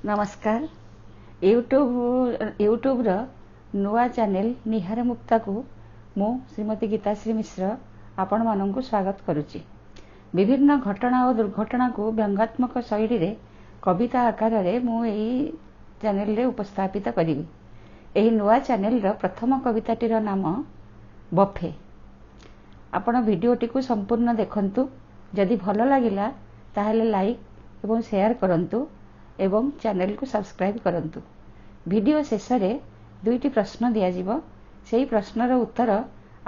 ନମସ୍କାର। ୟୁଟ୍ୟୁବ୍ର ନୂଆ ଚ୍ୟାନେଲ୍ ନିହାର ମୁକ୍ତାକୁ ମୁଁ ଶ୍ରୀମତୀ ଗୀତାଶ୍ରୀ ମିଶ୍ର ଆପଣମାନଙ୍କୁ ସ୍ୱାଗତ କରୁଛି। ବିଭିନ୍ନ ଘଟଣା ଓ ଦୁର୍ଘଟଣାକୁ ବ୍ୟଙ୍ଗାତ୍ମକ ଶୈଳୀରେ କବିତା ଆକାରରେ ମୁଁ ଏହି ଚ୍ୟାନେଲରେ ଉପସ୍ଥାପିତ କରିବି। ଏହି ନୂଆ ଚ୍ୟାନେଲର ପ୍ରଥମ କବିତାଟିର ନାମ ବଫେ। ଆପଣ ଭିଡ଼ିଓଟିକୁ ସମ୍ପୂର୍ଣ୍ଣ ଦେଖନ୍ତୁ। ଯଦି ଭଲ ଲାଗିଲା, ତାହେଲେ ଲାଇକ୍ ଏବଂ ସେୟାର କରନ୍ତୁ ଏବଂ ଚ୍ୟାନେଲକୁ ସବସ୍କ୍ରାଇବ୍ କରନ୍ତୁ। ଭିଡ଼ିଓ ଶେଷରେ ଦୁଇଟି ପ୍ରଶ୍ନ ଦିଆଯିବ। ସେହି ପ୍ରଶ୍ନର ଉତ୍ତର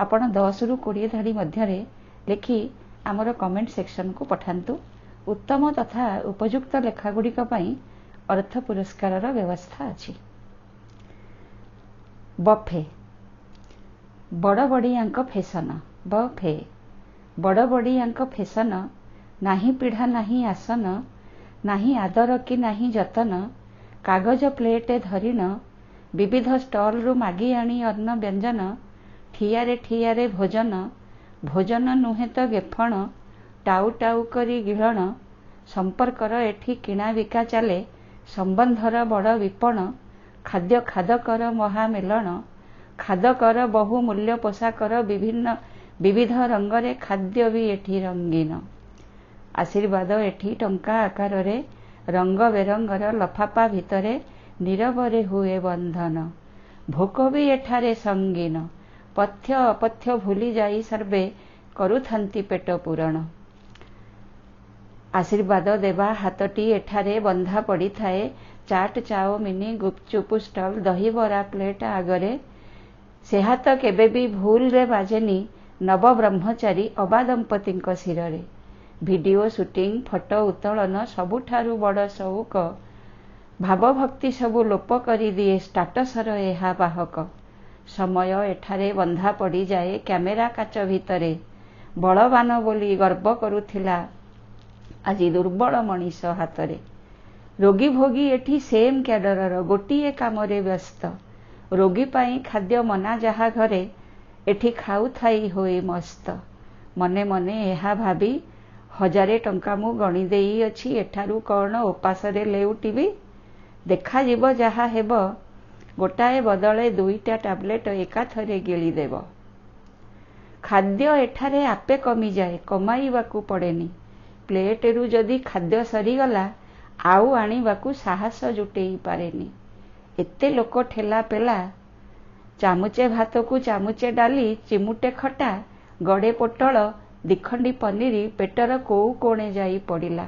ଆପଣ 10ରୁ 20 ଧାଡ଼ି ମଧ୍ୟରେ ଲେଖି ଆମର କମେଣ୍ଟ ସେକ୍ସନକୁ ପଠାନ୍ତୁ। ଉତ୍ତମ ତଥା ଉପଯୁକ୍ତ ଲେଖାଗୁଡ଼ିକ ପାଇଁ ଅର୍ଥ ପୁରସ୍କାରର ବ୍ୟବସ୍ଥା ଅଛି। ବଫେ। ବଡ଼ ବଡ଼ିଆଙ୍କ ଫେସନ ବଫେ, ବଡ଼ ବଡ଼ିଆଙ୍କ ଫେସନ। ନାହିଁ ପିଢ଼ା, ନାହିଁ ଆସନ, ନାହିଁ ଆଦର କି ନାହିଁ ଯତନ। କାଗଜ ପ୍ଲେଟ ଧରିଣ, ବିବିଧ ଷ୍ଟଲରୁ ମାଗି ଆଣି ଅନ୍ନ ବ୍ୟଞ୍ଜନ। ଠିଆରେ ଠିଆରେ ଭୋଜନ, ଭୋଜନ ନୁହେଁ ତ ଗେଫଣ, ଟାଉ ଟାଉ କରି ଗିଳଣ। ସମ୍ପର୍କର ଏଠି କିଣାବିକା ଚାଲେ, ସମ୍ବନ୍ଧର ବଡ଼ ବିପଣ। ଖାଦ୍ୟ ଖାଦକର ମହାମେଲଣ, ଖାଦକର ବହୁ ମୂଲ୍ୟ ପୋଷାକର ବିଭିନ୍ନ ବିବିଧ ରଙ୍ଗରେ ଖାଦ୍ୟ ବି ଏଠି ରଙ୍ଗୀନ। ଆଶୀର୍ବାଦ ଏଠି ଟଙ୍କା ଆକାରରେ, ରଙ୍ଗ ବେରଙ୍ଗର ଲଫାପା ଭିତରେ ନୀରବରେ ହୁଏ ବନ୍ଧନ। ଭୋକ ବି ଏଠାରେ ସଙ୍ଗୀନ। ପଥ୍ୟ ଅପଥ୍ୟ ଭୁଲି ଯାଇ ସର୍ବେ କରୁଥାନ୍ତି ପେଟ ପୂରଣ। ଆଶୀର୍ବାଦ ଦେବା ହାତଟି ଏଠାରେ ବନ୍ଧା ପଡ଼ିଥାଏ ଚାଟ୍, ଚାଓମିନି, ଗୁପଚୁପ ଷ୍ଟଲ, ଦହିବରା ପ୍ଲେଟ ଆଗରେ। ସେ ହାତ କେବେ ବି ଭୁଲରେ ବାଜେନି ନବ ବ୍ରହ୍ମଚାରୀ ଅବା ଦମ୍ପତିଙ୍କ ଶିରରେ। ଭିଡ଼ିଓ ସୁଟିଂ, ଫଟୋ ଉତ୍ତୋଳନ ସବୁଠାରୁ ବଡ଼ ସଉକ। ଭାବଭକ୍ତି ସବୁ ଲୋପ କରିଦିଏ ଷ୍ଟାଟସର ଏହା ବାହକ। ସମୟ ଏଠାରେ ବନ୍ଧା ପଡ଼ିଯାଏ କ୍ୟାମେରା କାଚ ଭିତରେ। ବଳବାନ ବୋଲି ଗର୍ବ କରୁଥିଲା ଆଜି ଦୁର୍ବଳ ମଣିଷ ହାତରେ। ରୋଗୀ ଭୋଗୀ ଏଠି ସେମ୍ କ୍ୟାଡରର, ଗୋଟିଏ କାମରେ ବ୍ୟସ୍ତ। ରୋଗୀ ପାଇଁ ଖାଦ୍ୟ ମନା ଯାହା ଘରେ, ଏଠି ଖାଉଥାଇ ହୋଇ ମସ୍ତ। ମନେ ମନେ ଏହା ଭାବି, 1000 ଟଙ୍କା ମୁଁ ଗଣି ଦେଇଅଛି, ଏଠାରୁ କ'ଣ ଓପାସରେ ଲେଉଟିବି? ଦେଖାଯିବ ଯାହା ହେବ। ଗୋଟାଏ ବଦଳେ ଦୁଇଟା ଟାବଲେଟ ଏକାଥରେ ଗିଳିଦେବ। ଖାଦ୍ୟ ଏଠାରେ ଆପେ କମିଯାଏ, କମାଇବାକୁ ପଡ଼େନି। ପ୍ଲେଟରୁ ଯଦି ଖାଦ୍ୟ ସରିଗଲା, ଆଉ ଆଣିବାକୁ ସାହସ ଜୁଟେଇ ପାରେନି। ଏତେ ଲୋକ ଠେଲା ପେଲା। ଚାମୁଚେ ଭାତକୁ ଚାମୁଚେ ଡାଲି, ଚିମୁଟେ ଖଟା, ଗଡ଼େ ପୋଟଳ, ଦିଖଣ୍ଡି ପନିର ପେଟର କୋଉ କୋଣେ ଯାଇ ପଡ଼ିଲା।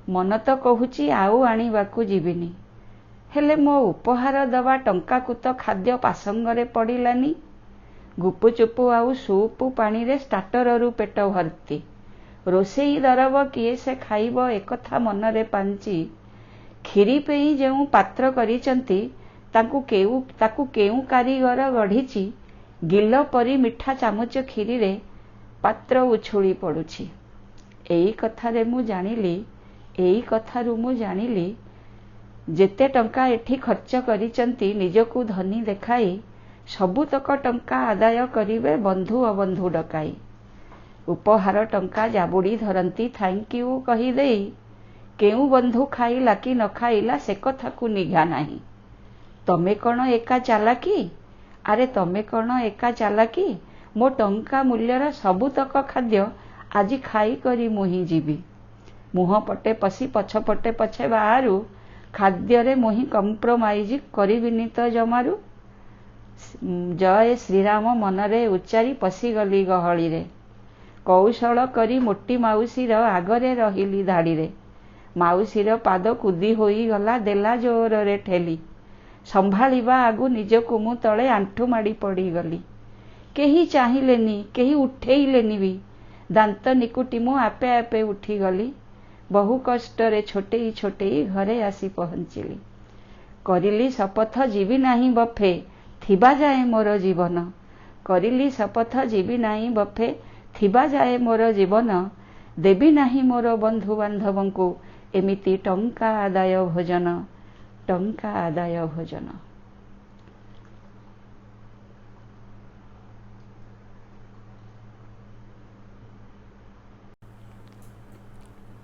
ମନ ତ କହୁଛି ଆଉ ଆଣିବାକୁ ଯିବିନି। ହେଲେ ମୋ ଉପହାର ଦବା ଟଙ୍କାକୁ ତ ଖାଦ୍ୟ ପାସଙ୍ଗରେ ପଡ଼ିଲାନି। ଗୁପଚୁପ ଆଉ ସୁପ୍ ପାଣିରେ ଷ୍ଟାର୍ଟରରୁ ପେଟ ଭର୍ତ୍ତି। ରୋଷେଇ ଦରବ କିଏ ସେ ଖାଇବ, ଏକଥା ମନରେ ପାଞ୍ଚି। ଖିରି ପାଇଁ ଯେଉଁ ପାତ୍ର କରିଛନ୍ତି, ତାକୁ କେଉଁ କାରିଗର ଗଢ଼ିଛି? ଗିଲ ପରି ମିଠା ଚାମୁଚ ଖିରିରେ ପାତ୍ର ଉଛୁଳି ପଡ଼ୁଛି। ଏଇ କଥାରୁ ମୁଁ ଜାଣିଲି, ଯେତେ ଟଙ୍କା ଏଠି ଖର୍ଚ୍ଚ କରିଛନ୍ତି ନିଜକୁ ଧନୀ ଦେଖାଇ, ସବୁତକ ଟଙ୍କା ଆଦାୟ କରିବେ ବନ୍ଧୁ ଅବନ୍ଧୁ ଡକାଇ। ଉପହାର ଟଙ୍କା ଜାବୁଡ଼ି ଧରନ୍ତି thank you କହିଦେଇ। କେଉଁ ବନ୍ଧୁ ଖାଇଲା କି ନ ଖାଇଲା, ସେ କଥାକୁ ନିଘା ନାହିଁ। ତମେ କ'ଣ ଏକା ଚାଲାକି? ଆରେ, ତମେ କ'ଣ ଏକା ଚାଲାକି? ମୋ ଟଙ୍କା ମୂଲ୍ୟର ସବୁତକ ଖାଦ୍ୟ ଆଜି ଖାଇକରି ମୁହିଁ ଯିବି। ମୁହଁ ପଟେ ପଶି ପଛ ପଟେ ପଛେ ବାହାରୁ, ଖାଦ୍ୟରେ ମୁହିଁ କମ୍ପ୍ରୋମାଇଜ କରିବିନି ତ ଜମାରୁ। ଜୟ ଶ୍ରୀରାମ ମନରେ ଉଚ୍ଚାରି ପଶିଗଲି ଗହଳିରେ। କୌଶଳ କରି ମୋଟି ମାଉସୀର ଆଗରେ ରହିଲି ଧାଡ଼ିରେ। ମାଉସୀର ପାଦ କୁଦି ହୋଇଗଲା, ଦେଲା ଜୋରରେ ଠେଲି। ସମ୍ଭାଳିବା ଆଗୁ ନିଜକୁ ମୁଁ ତଳେ ଆଣ୍ଠୁ ମାଡ଼ି ପଡ଼ିଗଲି। କେହି ଚାହିଁଲେନି, କେହି ଉଠେଇଲେନି ବି। ଦାନ୍ତ ନିକୁଟି ମୁଁ ଆପେ ଆପେ ଉଠିଗଲି। ବହୁ କଷ୍ଟରେ ଛୋଟେଇ ଛୋଟେଇ ଘରେ ଆସି ପହଞ୍ଚିଲି। କରିଲି ଶପଥ, ଯିବି ନାହିଁ ବଫେ ଥିବା ଯାଏ ମୋର ଜୀବନ। କରିଲି ଶପଥ, ଯିବି ନାହିଁ ବଫେ ଥିବା ଯାଏ ମୋର ଜୀବନ। ଦେବି ନାହିଁ ମୋର ବନ୍ଧୁବାନ୍ଧବଙ୍କୁ ଏମିତି ଟଙ୍କା ଆଦାୟ ଭୋଜନ, ଟଙ୍କା ଆଦାୟ ଭୋଜନ।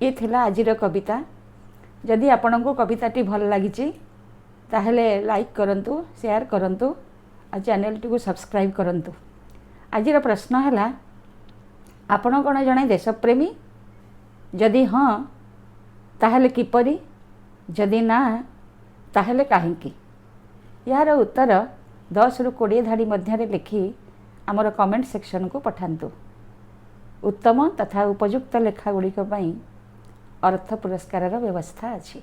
ଇଏ ଥିଲା ଆଜିର କବିତା। ଯଦି ଆପଣଙ୍କୁ କବିତାଟି ଭଲ ଲାଗିଛି, ତାହେଲେ ଲାଇକ୍ କରନ୍ତୁ, ସେୟାର କରନ୍ତୁ ଆଉ ଚ୍ୟାନେଲଟିକୁ ସବସ୍କ୍ରାଇବ୍ କରନ୍ତୁ। ଆଜିର ପ୍ରଶ୍ନ ହେଲା, ଆପଣ କ'ଣ ଜଣେ ଦେଶପ୍ରେମୀ? ଯଦି ହଁ, ତାହେଲେ କିପରି? ଯଦି ନା, ତାହେଲେ କାହିଁକି? ଏହାର ଉତ୍ତର 10ରୁ 20 ଧାଡ଼ି ମଧ୍ୟରେ ଲେଖି ଆମର କମେଣ୍ଟ ସେକ୍ସନକୁ ପଠାନ୍ତୁ। ଉତ୍ତମ ତଥା ଉପଯୁକ୍ତ ଲେଖା ଗୁଡ଼ିକ ପାଇଁ ଅର୍ଥ ପୁରସ୍କାରର ବ୍ୟବସ୍ଥା ଅଛି।